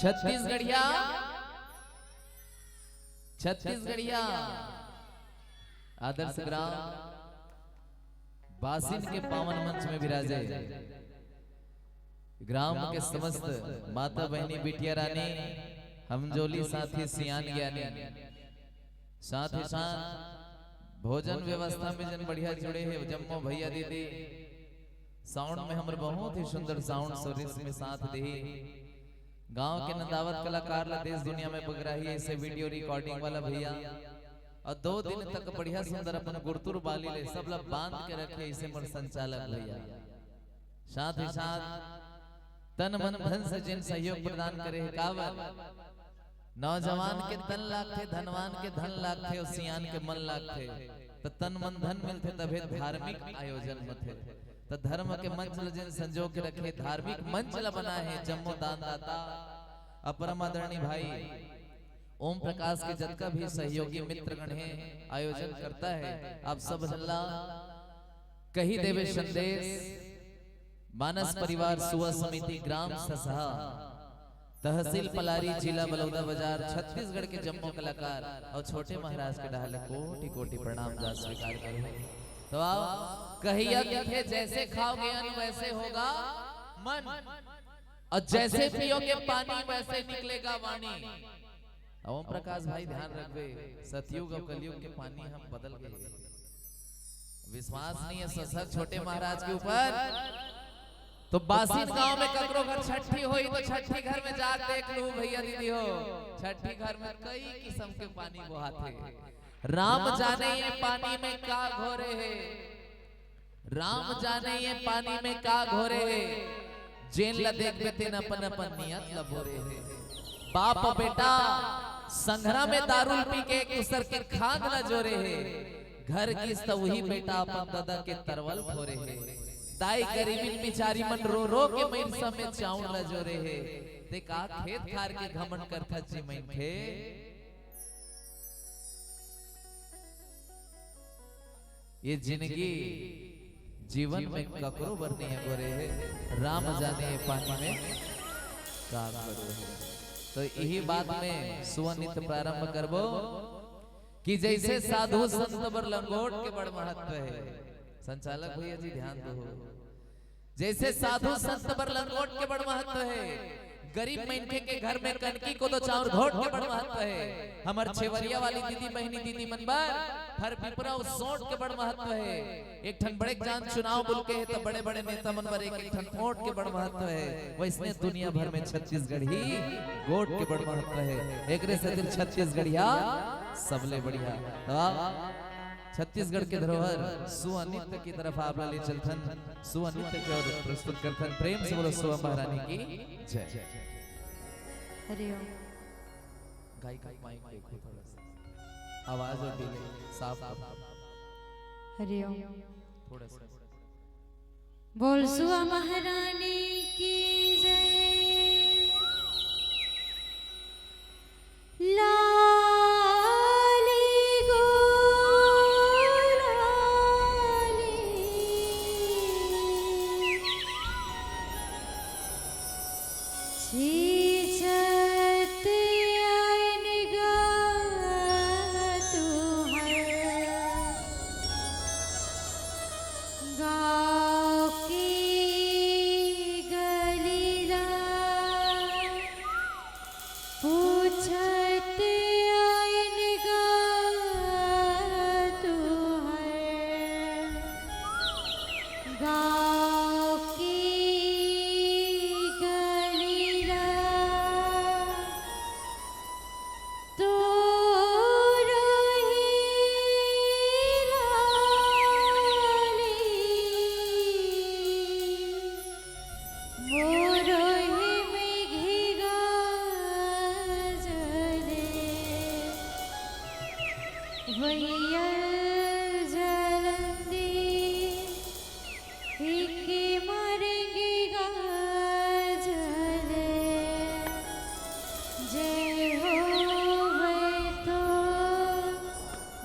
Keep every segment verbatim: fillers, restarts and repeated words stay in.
छत्तीसगढ़िया, छत्तीसगढ़िया Adarsh Gram basin के पावन मंच में विराजे ग्राम के समस्त माता बहिनी, बिटिया रानी, हमजोली, साथी सियान ज्ञानी, साथ ही साथ भोजन व्यवस्था में जन बढ़िया जुड़े हे, जम्मो भैया दीदी, साउंड में हमर बहुत ही सुंदर साउंड सर्विस में साथ दे, गांव के नंदावत कलाकार ला देश दुनिया में बगराही ऐसे वीडियो रिकॉर्डिंग वाला भैया, और दो दिन तक बढ़िया सुंदर अपन गुरतुर बाली ले सब ला बांध के रखे ऐसे मोर संचालक भैया, साथ ही साथ तन मन धन से जिन सहयोग प्रदान करे हे। काबर नौजवान के तन लागथे, धनवान के धन लागथे और सियान के मन लागथे। त तन मन धन मिलथे तभे धार्मिक आयोजन होथे। त धर्म के मंच ल जिन संजो के रखे, धार्मिक मंच ल बनाए हे जम्मो दानदाता और परम आदरणीय भाई ओम प्रकाश के जतका भी सहयोगी मित्रगण हे, आयोजन करता है, आप सब हल्ला कही देवे संदेश। मानस परिवार सुआ समिति ग्राम ससहा, तहसील पलारी, जिला बलौदा बाजार, छत्तीसगढ़ के जम्मो कलाकार और छोटे महाराज के डहाले कोटि कोटि प्रणाम जा स्वीकार करो। तो आओ, कहिया के जैसे खाओगे अन्न वैसे होगा मन, और जैसे पियोगे पानी वैसे निकलेगा वाणी। ओम प्रकाश भाई ध्यान रखबे, सतयुग और कलयुग के पानी हम बदल गए। विश्वास नहीं है ससर छोटे महाराज के ऊपर। तो बासिन गांव में ककरो घर छठी होई तो छठी घर में जा देख लू भैया दीदी हो, छठी घर में कई किस्म के पानी बोहाथे। राम जाने ये पानी में का घोरे हे, राम जाने ये पानी में का घोरे हे, जेन ला देखबे तेन अपन अपन नियत ला बोरे हे। बाप बेटा संघरा में दारू पी के एक दूसर के खाद ला जोरे हे। घर गिस त उही बेटा अपन ददा के तरवल फोरे हे। दाई गरीबिन बिचारी मन रो रो के मइरसा में चाउर ला जोरे हे। ते का खेत खार के घमंड करथस जी मनखे। ये जिंदगी जीवन में ककरो बर नहीं अगोरे हे, राम जाने ये पानी में का घोरे हे। तो यही बात में सुअनित प्रारंभ करबो कि जैसे साधु संत बर लंगोट के बड़ महत्व हे। संचालक भैया जी ध्यान दो, जैसे साधु संत बर लंगोट के बड़ महत्व हे, गरीब मनखे के घर में कनकी कोदो चाउर घोट के बड़ महत्व हे। हमर छेवरिया वाली दीदी बहिनी दीदी मन बर फर पिपरा अउ सोंठ के बड़ महत्व हे। एक ठन बड़े जान चुनाव बुलके हे त बड़े बड़े नेता मन बर एक एक ठन ओंठ के बड़ महत्व हे। वैसने दुनिया भर में छत्तीसगढ़ी गोठ के बड़ महत्व हे। एकरे सेती छत्तीसगढ़िया सबले बढ़िया। तो आप छत्तीसगढ़ के धरोहर सुआ नृत्य की तरफ आप ला ले चलथन। सुआ नृत्य के ओर प्रस्तुत करथन। प्रेम से बोलो सुआ महारानी की जय। हरिओम। गायिका माइक देखो थोड़ा सा, आवाज और डिले साफ करो। हरिओम। थोड़ा सा। बोल सुआ महारानी की जय। लाली गो लाली, छीछत आइन गा तुहर गाँव की गली ला। पूछत आइन गा तुहर गाँव की गली ला। तोरो ही लाली मोरो ही में घिगा जले, भैया जलंदी इके मरेंगे गाजले। जय हो है तो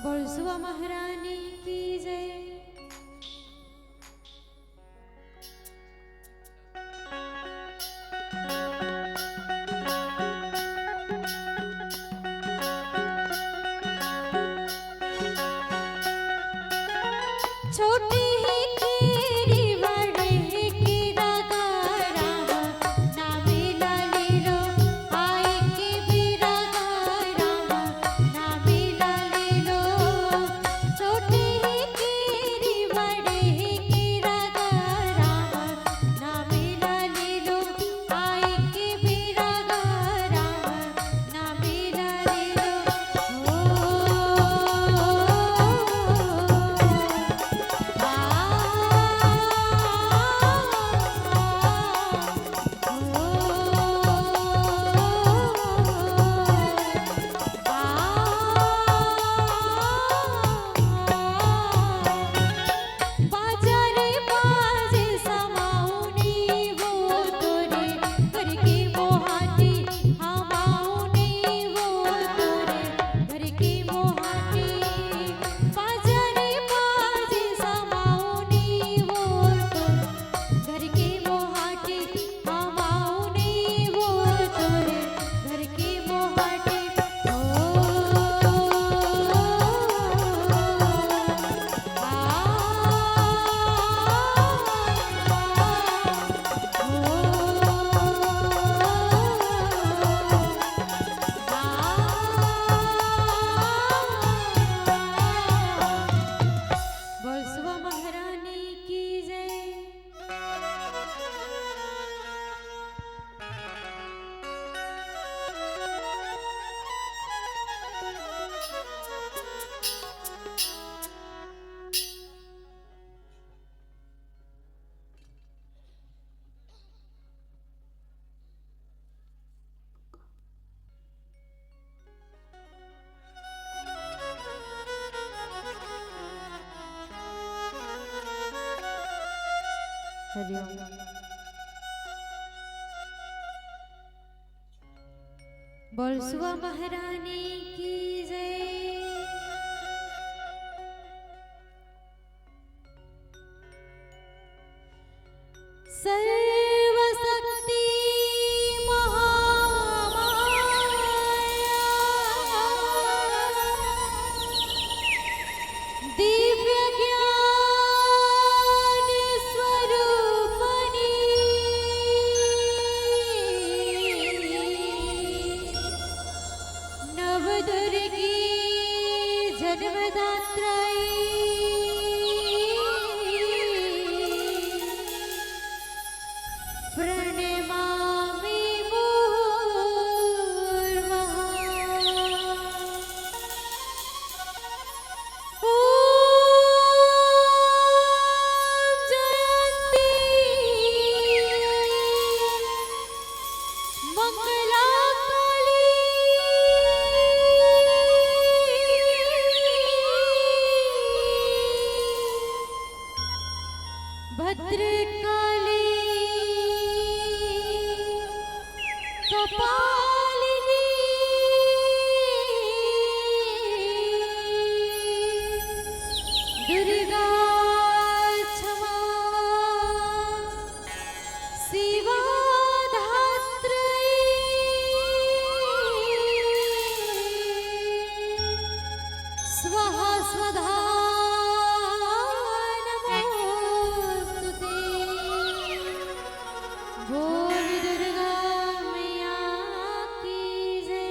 बोल सुआ महारानी की जय। बोल सुआ महारानी की जय। सर्वशक्ति महामाया दिव्य ज्ञान स्वरूपनी नवदुर्गी जन्मदात्राई प्रणमामि मुहुर्मुहुः। ॐ जयन्ती मंगला काली भद्रकाली कपालिनी दुर्गा क्षमा शिवा धात्री स्वाहा स्वधा नमोऽस्तु ते। बोल दुर्गा मैया की जय।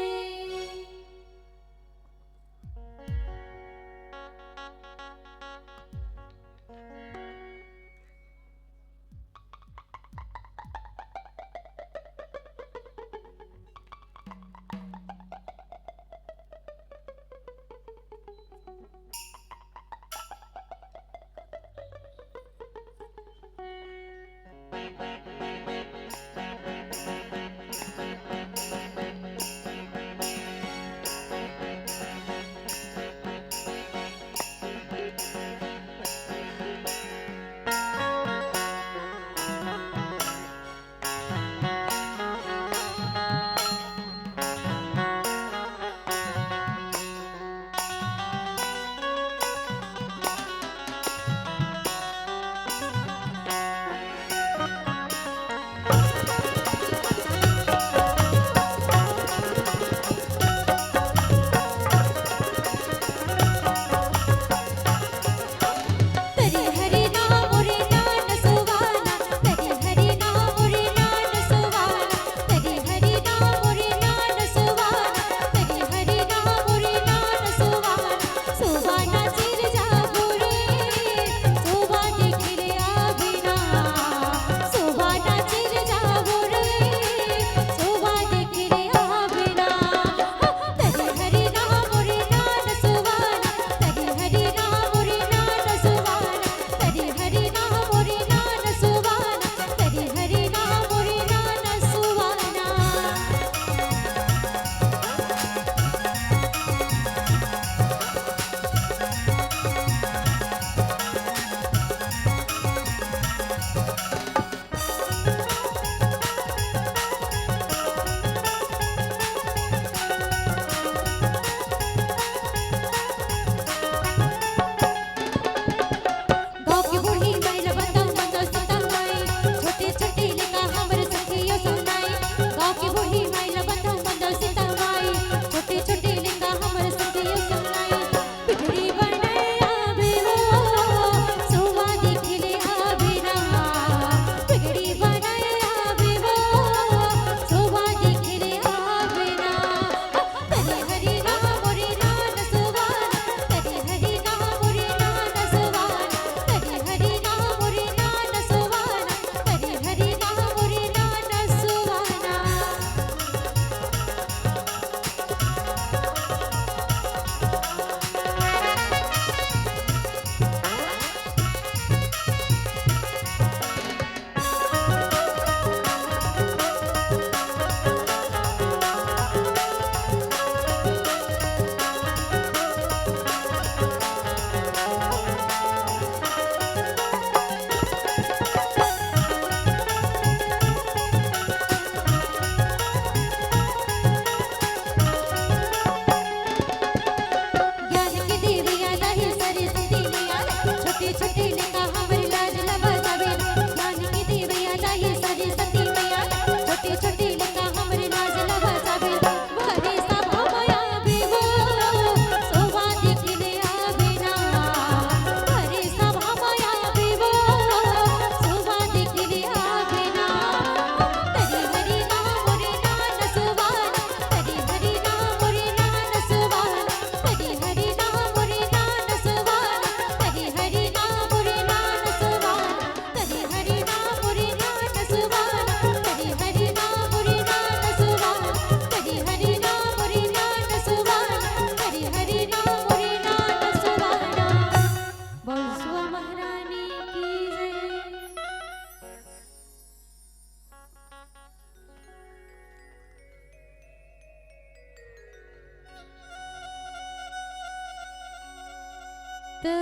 तरी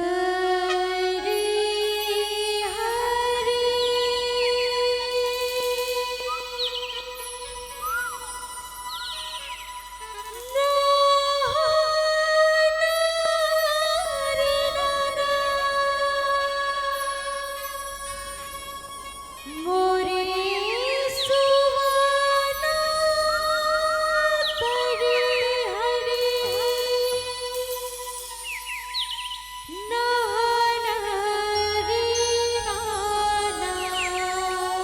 हरी नहाना रे नाना। मोरे सुहाना तरी हरी नहाना रे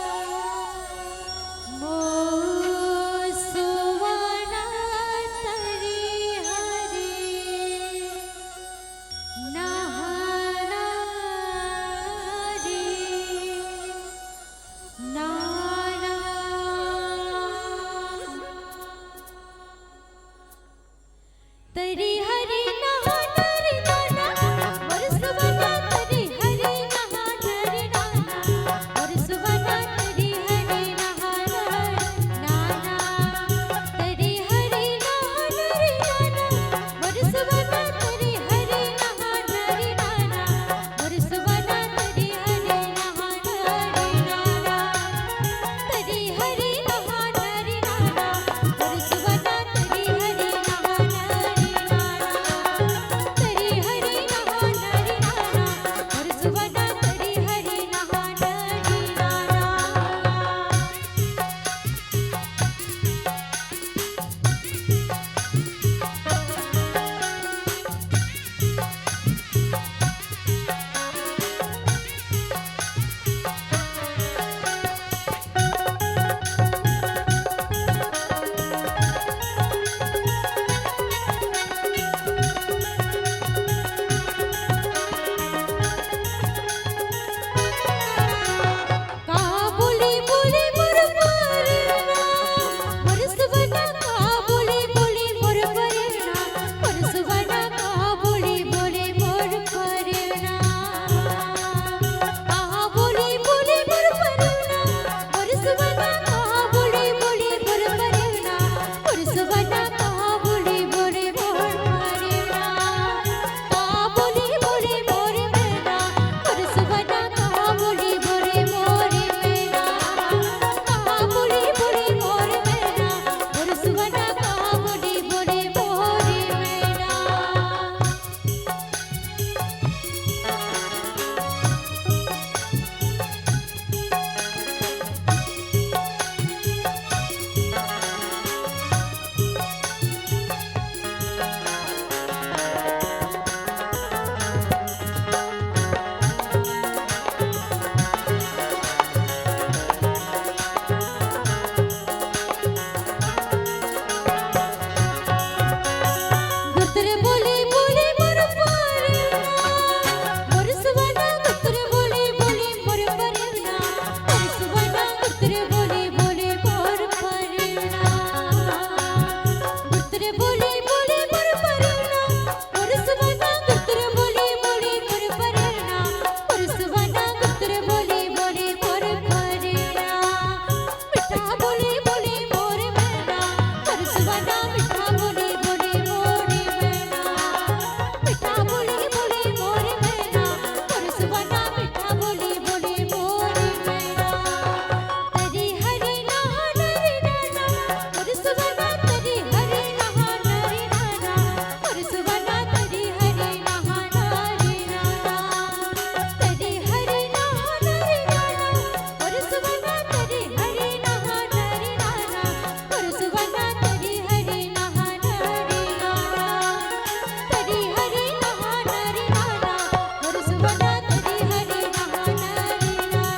नाना। मोर सुहाना तरी हरी नहाना रे नाना। तरी हरी नहाना रे नाना, मोर सुहाना तरी हरी नहाना रे नाना, मोर सुहाना तरी हरी नहाना रे नाना। तरी हरी नहाना रे नाना, मोर सुहाना तरी हरी नहाना रे नाना। मोर सुहाना तरी हरी नहाना रे नाना। तरी हरी नहाना रे नाना। मोर सुहाना तरी हरी नहाना रे नाना। तरी हरी नहाना रे नाना। मोर सुहाना तरी हरी नहाना रे नाना। का बोली बोली मोर परना, मोर सुहाना का बोली बोली मोर परना, मोर सुहाना का बोली बोली मोर परना। का बोली बोली मोर परना, मोर सुहाना का बोली बोली मोर परना, मोर सुहाना का बोली बोली मोर परना। का बोली बोली मोर मैना, मोर सुहाना का बोली बोली मोर मैना। का बोली बोली मोर मैना, मोर सुहाना का बोली बोली मोर मैना। गुरतुर बोली बोली मोर परना, मोर सुहाना। गुरतुर बोली बोली मोर परना, मोर सुहाना। गुरतुर बोली बोली मोर परना, गुरतुर बोली बोली मोर परना। मोर सुहाना गुरतुर बोली बोली मोर परना, मोर सुहाना गुरतुर बोली बोली मोर परना। मीठा बोली बोली मोर मैना, मोर सुहाना मीठा बोली बोली मोर मैना। मीठा बोली बोली मोर मैना, मोर सुहाना मीठा बोली बोली मोर मैना। तरी हरी नहाना रे नाना, मोर सुहाना तरी हरी नहाना रे नाना। मोर सुहाना तरी हरी नहाना रे नाना। तरी हरी नहाना रे नाना। मोर सुहाना तरी हरी नहाना रे नाना। मोर सुहाना तरी हरी नहाना रे नाना। तरी हरी नहाना रे नाना। मोर सुहाना तरी हरी नहाना रे नाना।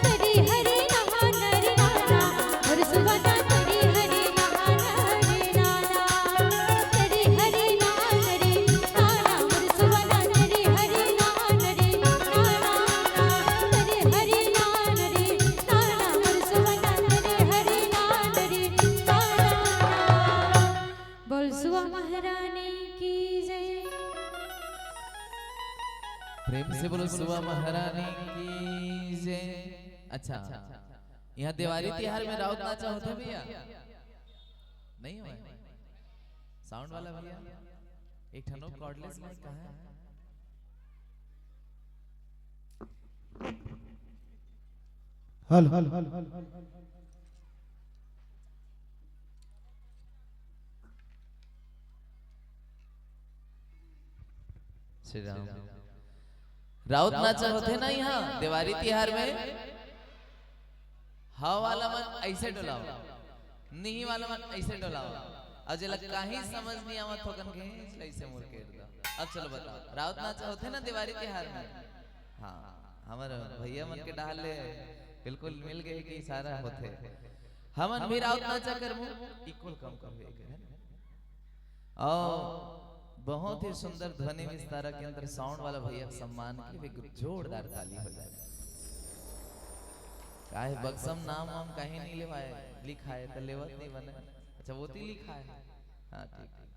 तरी हरी नहाना रे नाना। मोर सुहाना तरी हरी नहाना रे नाना। तरी हरी नहाना रे नाना। मोर सुहाना तरी हरी नहाना रे नाना। तरी हरी नहाना रे नाना। मोर सुहाना तरी हरी नहाना रे नाना। बोल सुआ महारानी की जय। प्रेम से बोलो सुआ महारानी की जय। अच्छा, यहाँ देवारी तिहार में राउत नाचा होता भैया? नहीं हुआ है? साउंड वाला भैया, एक ठनो कॉर्डलेस माइक कहाँ है? Hello, hello, hello, hello. Shri Ram. Raut Nacha होथे ना यहाँ देवारी तिहार में, हव वाला मन ऐसे डोलाओ, निही वाला मन ऐसे डोलाओ। अब जेला कहीं समझ नहीं आवत हो कन के ऐसे मुड़ के एकदम। अब चलो बताओ, राउत नाचा होथे ना देवारी तिहार में? हाँ, हमर भैया मन के डाल ले बिल्कुल मिल गए कि इशारा होथे। हमन भी राउत नाचा करबो, इक्वल कम कर, है ना? और बहुत ही सुंदर ध्वनि विस्तारक यंत्र साउंड वाला भैया के सम्मान के लिए एक जोरदार ताली हो जाए। काहे बक्सम नाम वाम कहीं नहीं लेवाए, लिखा है तो लेवत नहीं बने। अच्छा, वो तो लिखा है। हाँ, ठीक, ठीक।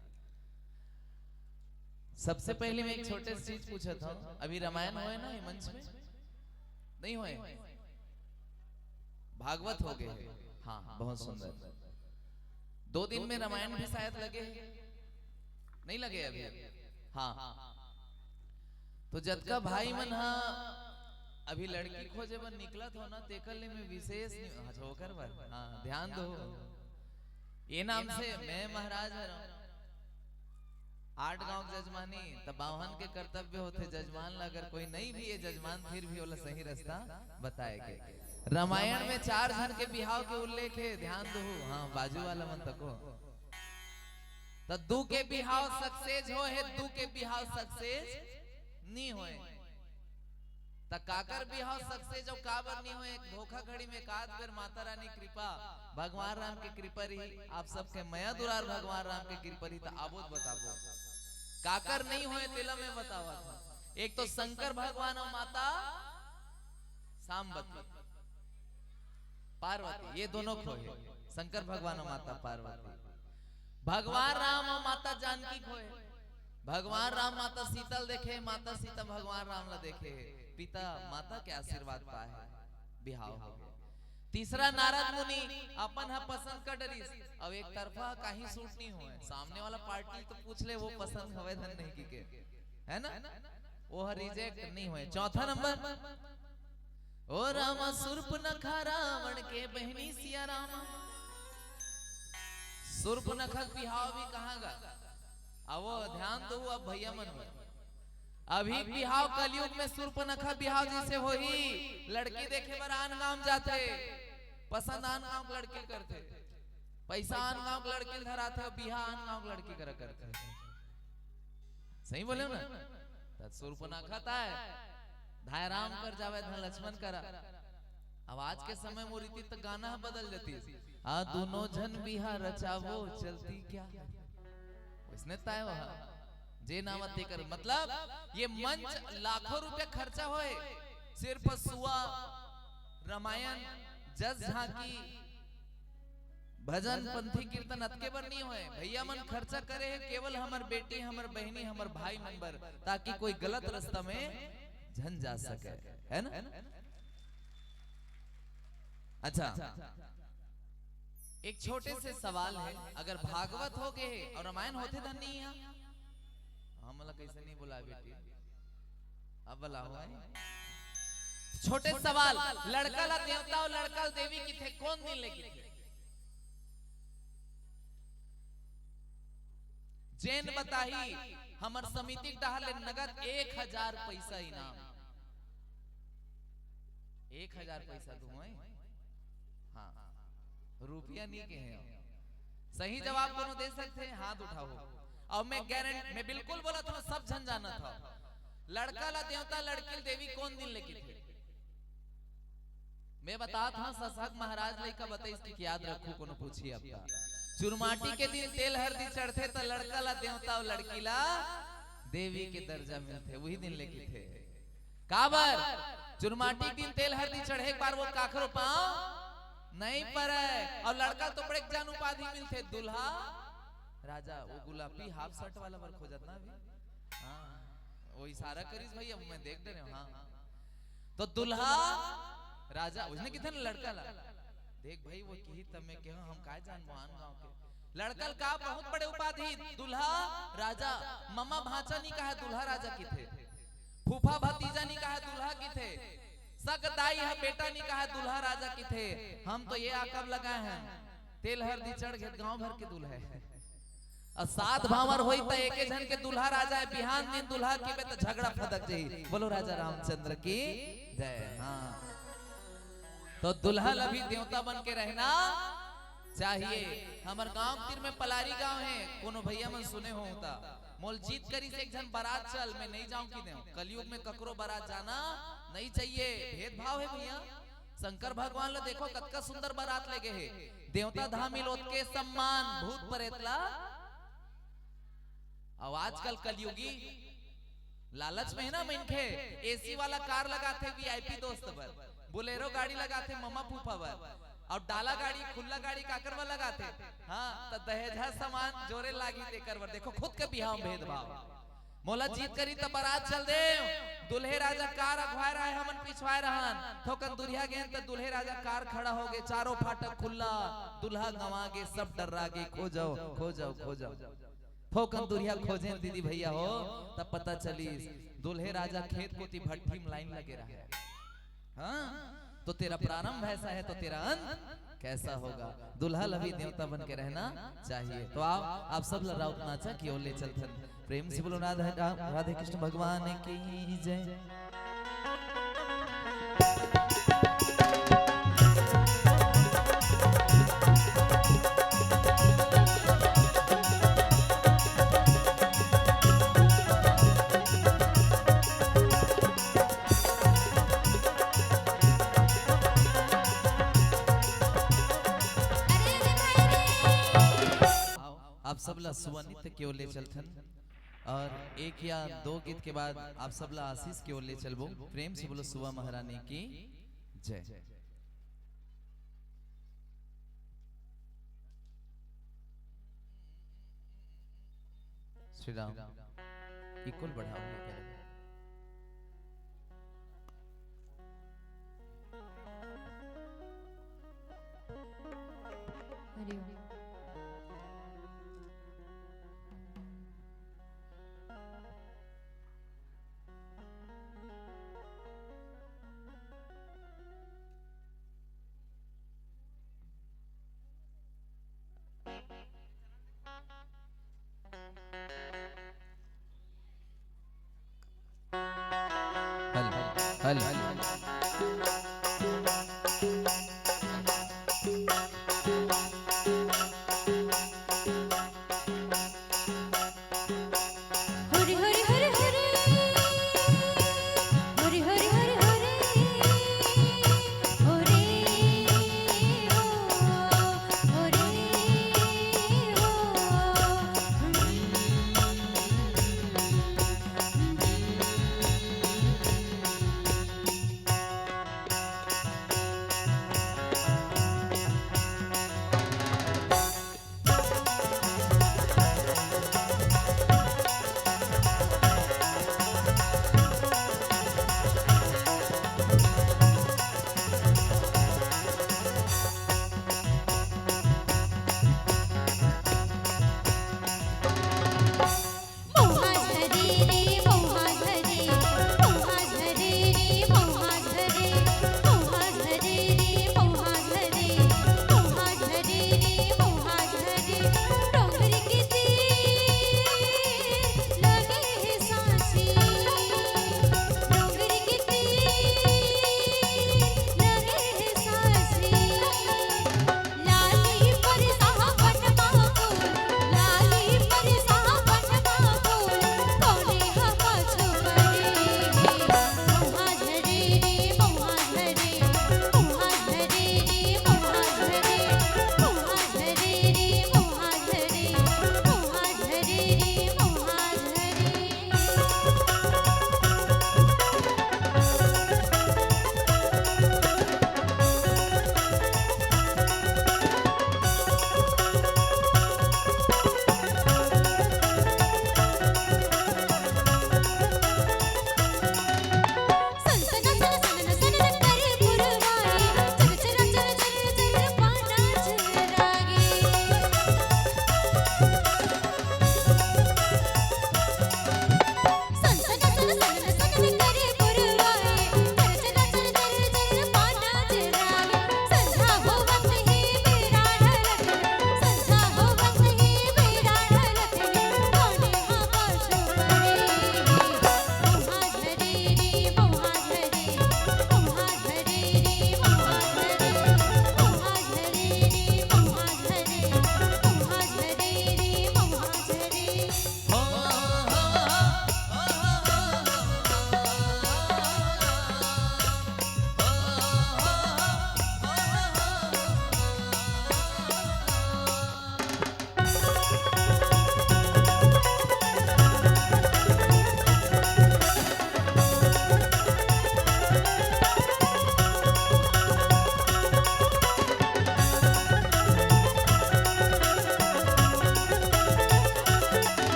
सबसे पहले मैं एक छोटे से चीज पूछत हूँ, अभी रामायण होए ना ये मंच में? नहीं होए? भागवत हो गए। हाँ, बहुत सुंदर। दो दिन में रामायण भी शायद लगे, नहीं लगे अभी? हाँ। तो जतका भाई मन हा अभी लड़की खोजे बर निकलत हो ना, तेकर ले मैं विशेष नि-, अच्छा, ओकर बर, हाँ, ध्यान दो। ये नाम से मैं महाराज हरं। आठ गांव के जजमानी, त बावहन के कर्तव्य होथे जजमान ला, अगर कोई नहीं भी है जजमान, फिर भी ओला सही रास्ता बताए के। रामायण में चार झन के बिहाव के उल्लेख है, ध्यान दहू। हाँ, बाजू वाला मन तको। त दू के बिहाव सक्सेस हो है, दू के बिहाव सक्सेस नहीं होए। त काकर बिहाव सक्सेस अउ काबर नहीं होए? एक धोखाधड़ी में एक आध बेर माता रानी कृपा, भगवान राम के कृपा रही, आप सबके मया दुलार भगवान राम के कृपा रही, त आबो त बताबो। काकर नहीं होए तेला मैं बतावत हूँ। एक तो शंकर भगवान अउ माता सामवती, पार्वती, ये दोनों खोए। शंकर भगवान अउ माता पार्वती, भगवान राम अउ माता जानकी खोए। भगवान राम माता सीता ल देखे, माता सीता भगवान राम ला देखे, पिता माता के आशीर्वाद पाए, बिहाव हो गए। तीसरा नारद मुनि अपन ह पसंद कर डरिस, अब एक तरफा कहीं सूट नहीं होए, सामने वाला पार्टी तो पूछ ले वो पसंद हवे धन नहीं की के, है ना? वो ह रिजेक्ट नहीं होए। चौथा नंबर, ओ रामा सुर्पनखा रावण के बहिनी सिया रामा। सुर्पनखा के बिहाव भी कहाँ गा? अब वो ध्यान दो, अब भैया मन बर। अभी बिहाव कलयुग में सुर्पनखा बिहाव जैसे होही, लड़की देखे बर आन गांव जाथे, पसंद आन गांव के लड़की करथे, पैसा आन गांव के लड़की धराथे, बिहाव आन गांव के लड़की करा करथे। सही बोले ना? त सुर्पनखा ताय, धाय राम कर जावे, धाय लक्ष्मण करा। अब आज के समय मोर इति त गाना ह बदल जाती। आ दोनों झन बिहाव रचाबो, चलती क्या है? वैसने ताय वह। जे नावत तेकर, मतलब, ये मंच लाखों रुपया खर्चा होए, सिर्फ सुआ, रामायण, जस झांकी, भजन, पंथी, कीर्तन अतके बर नहीं होए। भैया मन खर्चा करे हे केवल हमर बेटी, हमर बहिनी, हमर भाई मन बर, ताकि कोई गलत रास्ता में झन जा सके, है ना? अच्छा, एक छोटे से सवाल है, अगर भागवत हो गए हे अउ रामायण होथे धन नहीं है, हमला कैसे नहीं बोला बेटी? अब बोला हो भाई। छोटे सवाल, लड़का ला देवता अउ लड़का ला देवी किथे, कौन दिन ले किथे? जेन बताही, हमर समिति के डहार ले नगद एक हजार पैसा इनाम। एक हजार पैसा दूं मैं? हाँ, रुपया नहीं कहे हो। सही जवाब कोनो दे सकथे? हाथ उठाओ। अब मैं गारंटी, मैं बिल्कुल बोलत हूँ, सब झन जानत हो, लड़का ला देवता, लड़की ला देवी कौन दिन ले किथे? मैं बतात हूँ, ससहक महाराज लइका बताइस कि याद रखू, कोनो पूछी अब त। चुरमाटी के दिन तेल हरदी चढ़थे, त लड़का ला देवता अउ लड़की ला देवी के दर्जा मिलथे, वही दिन ले किथे। काबर? चुरमाटी के दिन तेल हरदी चढ़े के बार वो काखरो पाँव नहीं परे। अउ लड़का तो बड़े जान उपाधि मिलथे, दुल्हा राजा। वो गुलाबी हाफ शर्ट वाला बर खोजत ना अभी। हाँ, वो इशारा करिस भाई, अब मैं देख डरे हूँ। हाँ, तो दुल्हा राजा, उसने किथे ना लड़का ला। देख भाई, वो किही तब मैं कहूँ, हम काय जानबो आन गाँव के। लड़का ल का बहुत बड़े उपाधि, दुल्हा राजा। ममा भांचा नहीं कहा, दुल्हा राजा किथे। फूफा भतीजा नहीं कहा, दुल्हा किथे। सग दाई ह बेटा नी कहा, दूल्हा राजा किथे। हम तो ये आकब लगाए हैं, तेल हरदी चढ़ गे गांव भर के दूल्हा है। अउ सात भांवर होई त एके झन के दूल्हा राजा है, बिहान दिन दूल्हा किबे त झगड़ा फदक जाही। बोलो राजा रामचंद्र की जय। हाँ, तो दूल्हा ल भी देवता बन के रहना चाहिए। हमर गांव तीर में पलारी गांव है, कोनो भैया मन सुने हो त, मोल जिद करिस एक झन बरात चल, मैं नहीं जाऊं कि देव। कलयुग में ककरो बरात जाना नहीं चाहिए, भेदभाव है भैया। शंकर भगवान ल देखो कतका सुंदर बरात ले गे हे, देवता धामी ल ओतके सम्मान, भूत प्रेत ला। अउ आजकल कलयुगी लालच में है ना मनखे, एसी वाला कार लगाथे वीआईपी दोस्त बर, बोलेरो गाड़ी लगाथे ममा फूफा बर, अउ डाला गाड़ी, खुल्ला गाड़ी काकर बर लगाथे। हाँ, त दहेजा सामान जोरे लागी तेकर बर। देखो खुद के बिहाव में भेदभाव। मोला जिद करी त बरात चल देव, दूल्हे राजा कार अगुवाए रहे, हमन पिछवाए रहन। थोकन दुरिहा गेन त दूल्हे राजा कार खड़ा हो गे, चारों फाटक खुल्ला, दूल्हा गंवा गे, सब डर्रा गे, खोजव, खोजव, खोजव। थोकन दुरिहा खोजेन दीदी भैया हो, तब पता चलिस दूल्हे राजा खेत कोती भट्ठी में लाइन लगे रहे। हाँ, तो तेरा प्रारंभ ऐसा है तो तेरा अंत कैसा होगा। दूल्हा ल भी देवता बन के रहना चाहिए। तो आओ, आप सब ल राउत नाचा की ओर ले चलथन। प्रेम से बोलो राधा, राधे कृष्ण भगवान की जय। आओ, आप सब ला सुआ नृत्य के ओर ले चलथन अउ एक या दो गीत के बाद आप सब ला आशीष के ओर ले चलबो। प्रेम से बोलो सुआ महारानी की जय। श्री राम। इक्वल बढ़ाओ ना पहले। हरि ओम। Hello, hello.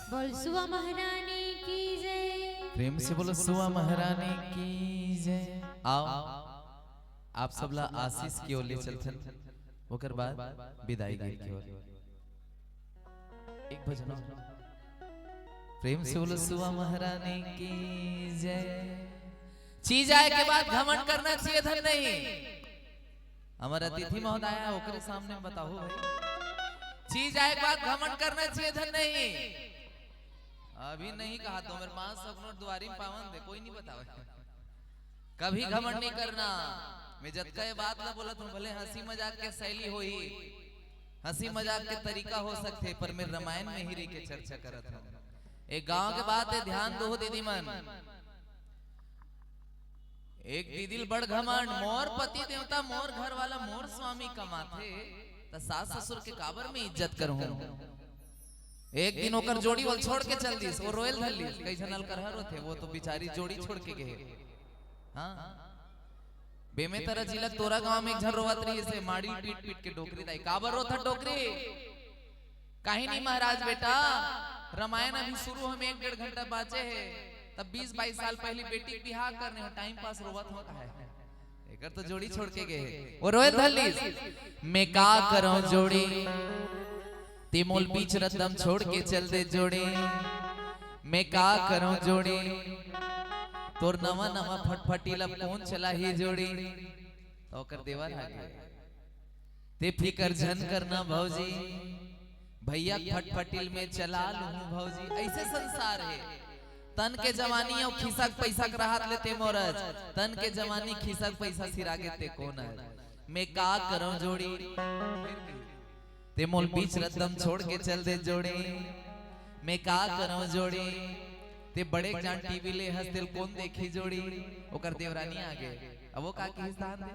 बोल सुआ महारानी की जय। प्रेम से बोलो सुआ महारानी की जय। आओ, आप सबला आशीष की ओर ले चलथन, ओकर बाद विदाई गीत की ओर। एक भजन और। प्रेम से बोलो सुआ महारानी की जय। चीज आए के बाद घमंड करना चाहिए धन नहीं। हमर अतिथि महोदय आय, ओकरे सामने में बताहू भाई। चीज आए के बाद घमंड करना चाहिए धन नहीं। अभी नहीं कहा तो मेरे माँ सगनोर दुआरी में पावन दे, कोई नहीं बतावे। कभी घमंड नहीं करना। मैं जतका ये बात ला बोलत हूँ, भले हंसी मजाक के शैली होही, हंसी मजाक के तरीका हो सकथे, पर मैं रामायण में ही रह के चर्चा करत हूँ। एक गांव के बात है, ध्यान दो दीदी मन। एक दीदी ल बड़ घमंड, मोर पति देवता, मोर घर वाला, मोर स्वामी कमाथे, त सास ससुर के काबर में इज्जत करहूं? एक दिन ओकर जोड़ी वल छोड़ के चल दिस, वो रोयल धर लिस, कई झन अलकरहा रोथे, वो तो बिचारी जोड़ी छोड़ के गए। हाँ, बेमेतरा जिला तोरा गांव में एक झन रोवत रहिस हे, माड़ी पीट पीट के डोकरी दाई, काबर रोथस डोकरी? काहे नहीं महाराज बेटा, रामायण अभी शुरू होय में एक डेढ़ घंटा बाचे हे, तब बीस बाईस साल पहली बेटी के बिहाव करने हो, टाइम पास रोवत हो काहे? एकर तो जोड़ी छोड़ के गए हे। वो रोयल धर लिस, मैं का करंव जोड़ी, ते मोल बीच रद्दा म छोड़ के चल दे जोड़ी, मैं का करंव जोड़ी, तोर नवा नवा फटफटी ला कोन चलाही जोड़ी, तो ओकर देवर आगे। ते फिकर झन करना भौजी, भैया फटफटिल में चला लूहूं भौजी। ऐसे संसार हे, तन के जवानी अउ खिसक पैसा के रहत ले ते मोरच, तन के जवानी खिसक पैसा सिरागे ते कोन हे? मैं का करंव जोड़ी, ते मोल बीच रद्दा म छोड़ के चल दे जोड़ी, मैं का करंव जोड़ी, ते बड़े जान टीवी ले हस तेल कोन देखी जोड़ी, ओकर देवरानी आगे, अब वो का किहिस ध्यान दे।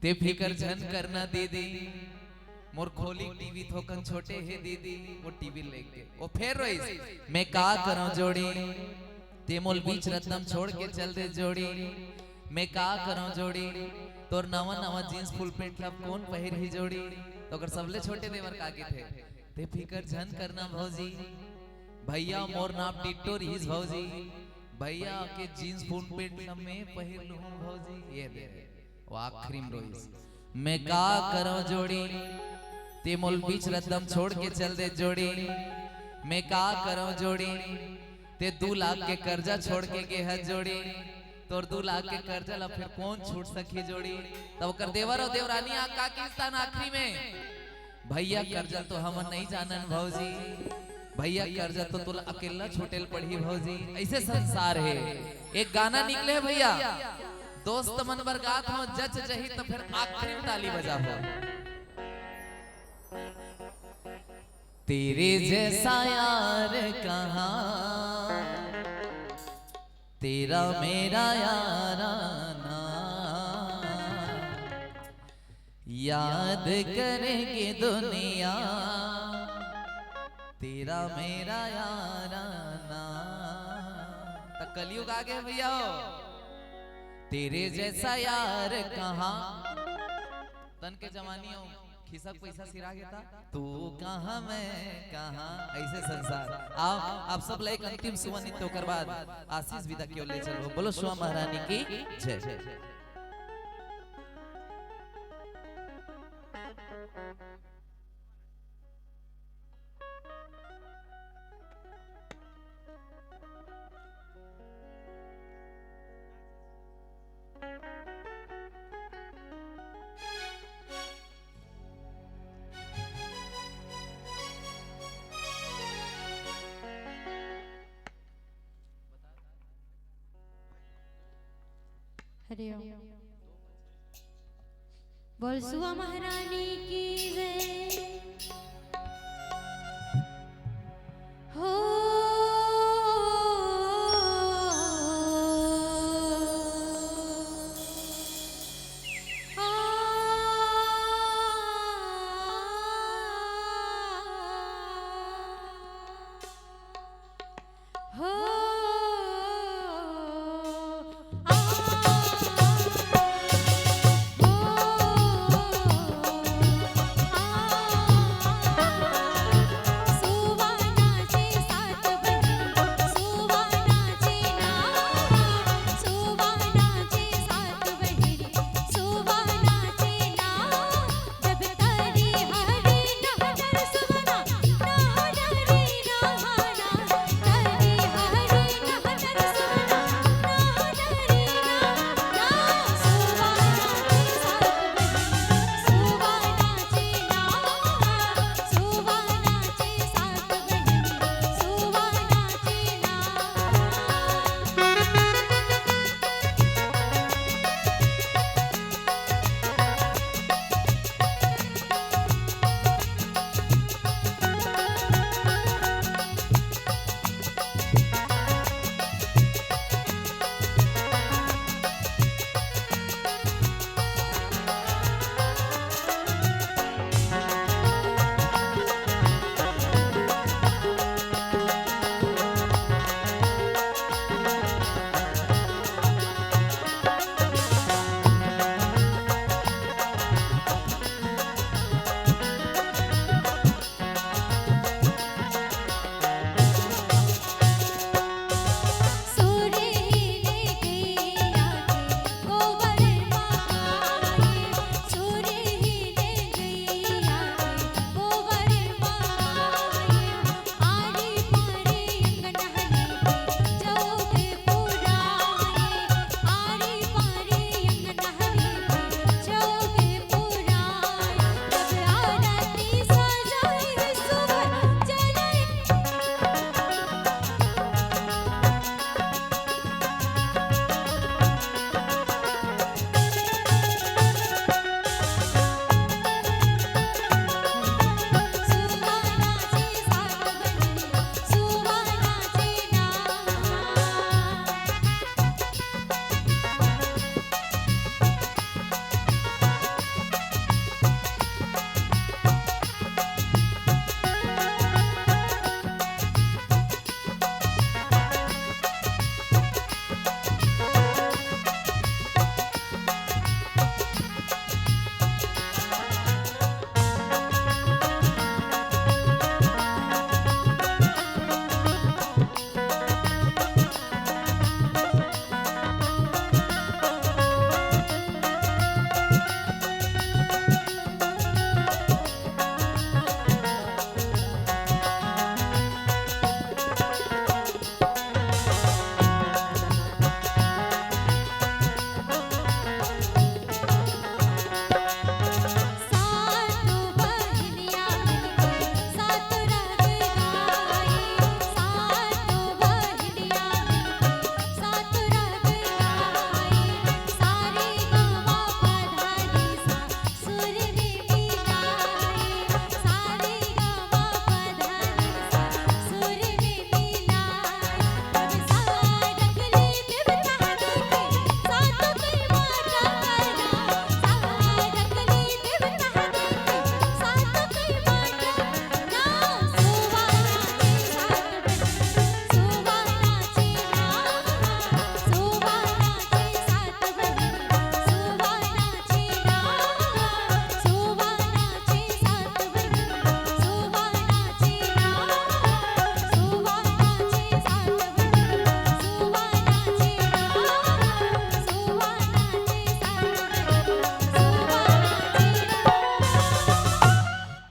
ते फिकर झन करना दीदी, मोर खोली टीवी थोकन छोटे हे दीदी, वो टीवी लेके वो फेर रोइस, मैं का करंव जोड़ी, ते मोल बीच रद्दा म छोड़ के चल दे जोड़ी, मैं का करंव जोड़ी, तोर नवा नवा जींस फुल पैंट ला कोन पहिरही जोड़ी, तो ओकर सबले छोटे देवर का किथे, ते फिकर झन करना भौजी, भैया मोर नाप टिट्टो रिहिस भौजी, भैया के जींस फुल पैंट ला मैं पहिर लूहूं भौजी, ये दे। वो आखिरी में रोइस, मैं का करंव जोड़ी, ते मोल बीच रद्दा म छोड़ के चल दे जोड़ी, मैं का करंव जोड़ी, ते दू लाख के कर्जा छोड़ के गे हस जोड़ी, तोर दू लाख के कर्जा ला फेर कोन छूट सकही जोड़ी। तब ओकर देवर अउ देवरानी आ का किहिस आखिरी में, भैया कर्जा तो हमन नहीं जानन भौजी, भैया कर्जा तो तोला अकेला छूटे ल पड़ही भौजी। ऐसे संसार हे। एक गाना निकले हे भैया, दोस्त मन बर गात हंव, जच जही त फेर आखिरी में ताली बजाबो। तेरे जैसा यार कहाँ, तेरा मेरा याराना, याद करेगी दुनिया, तेरा मेरा याराना। त कलयुग आ गया भैया हो। तेरे जैसा यार कहाँ, तन के जवानी हो, खिसक पैसा सिरागे ता, तू कहाँ मैं कहाँ, ऐसे संसार। आओ, आप सब ला एक अंतिम सुमन नृत्य, ओकर बाद आशीष विदा के ओर ले चलबो। बोलो सुआ महारानी की जय। देव। बोल सुआ महारानी की जय। हो। आ। हो।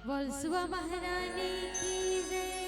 बोल सुआ महारानी की जय।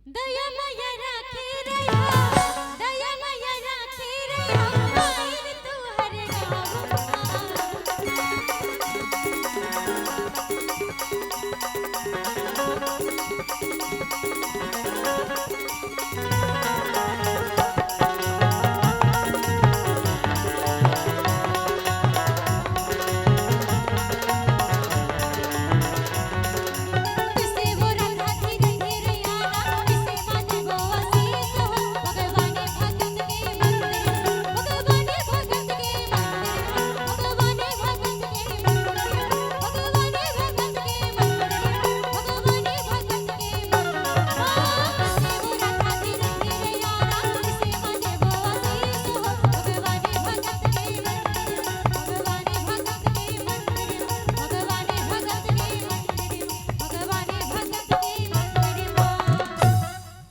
दया मया राखे रहिहा, दया मया राखे रहिहा, माई रे तुहर गाँव मा।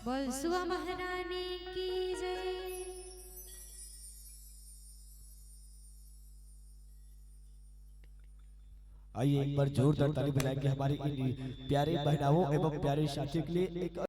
बोल सुआ महारानी की जय। आइए, एक बार जोरदार ताली बजाएंगे हमारी इन प्यारे बहनाओं एवं प्यारे साथियों के लिए। एक